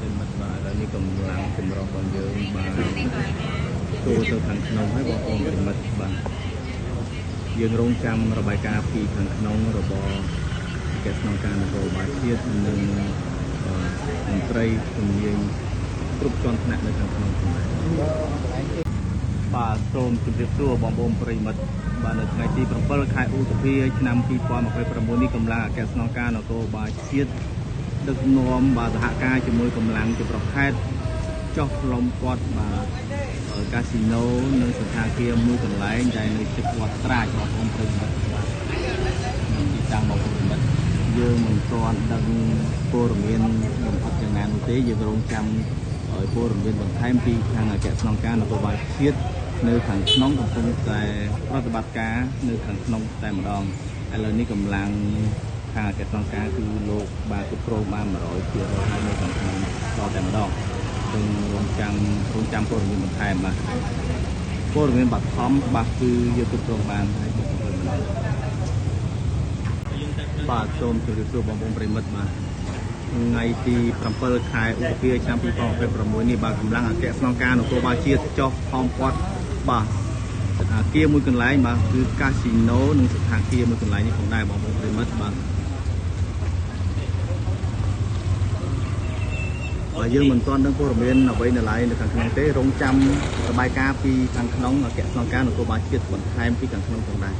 ប្រិមិត្តបាទឥឡូវនេះកម្លាំងចម្រុះរបស់យើងបាទចូលទៅខាងក្នុងហើយបងប្អូនប្រិមិត្តបាទយើងរងចាំរបាយការណ៍ពីខាងក្នុងរបស់អគ្គស្នងការនគរបាលជាតិនិងមន្ត្រីជំនាញគ្រប់ជាន់ថ្នាក់នៅខាងក្នុងផងដែរបាទសូមជម្រាបសួរបងប្អូនប្រិមិត្តបាទនៅថ្ងៃទី7ខែឧសភាឆ្នាំ2026នេះកម្លាំងអគ្គស្នងការនគរបាលជាតិដឹកនាំបាទសហការជាមួយកម្លាំងចម្រុះខេត្តចុះលំព័ទ្ធបាទកាស៊ីណូនិងសន្តាគារមួយកន្លែងដែលនៅជិតវត្តត្រាចបងប្អូនប្រិមិត្តបាទទីតាំងបងប្អូនប្រិមិត្តយើងមិនទាន់ដឹងព័ត៌មានលម្អិតយ៉ាងណានោះទេយើងរងចាំឲ្យព័ត៌មានបន្ថែមពីខាងអគ្គស្នងការនគរបាលជាតិនៅខាងក្នុងកំពុងតែប្រតិបត្តិការនៅខាងក្នុងតែម្ដងឥឡូវនេះកម្លាំងខាងអគ្គស្នងការគឺលោកបាទគ្រប់គ្រងបាន100%ហើយនៅខាងក្នុងដល់តែម្ដងយើងរងចាំព័ត៌មានបន្ថែមបាទព័ត៌មានបឋមបាទគឺយើងគ្រប់គ្រងបានហើយបងប្អូនបាទសូមជម្រាបសួរបងប្អូនប្រិមិត្តបាទថ្ងៃទី7ខែឧសភាឆ្នាំ2026នេះបាទកម្លាំងអគ្គស្នងការនគរបាលជាតិចុះហោមព័ទ្ធបាទស្ថាគារមួយកន្លែងបាទគឺកាស៊ីណូនិងស្ថាគារមួយកន្លែងនេះផងដែរបងប្អូនប្រិមិត្តបាទបាទយើងមិនទាន់ដឹងព័ត៌មានអ្វីនៅឡើយនៅខាងក្នុងទេរងចាំរបាយការណ៍ពីខាងក្នុងអគ្គស្នងការនគរបាលជាតិបន្ថែមពីខាងក្នុងផងដែរ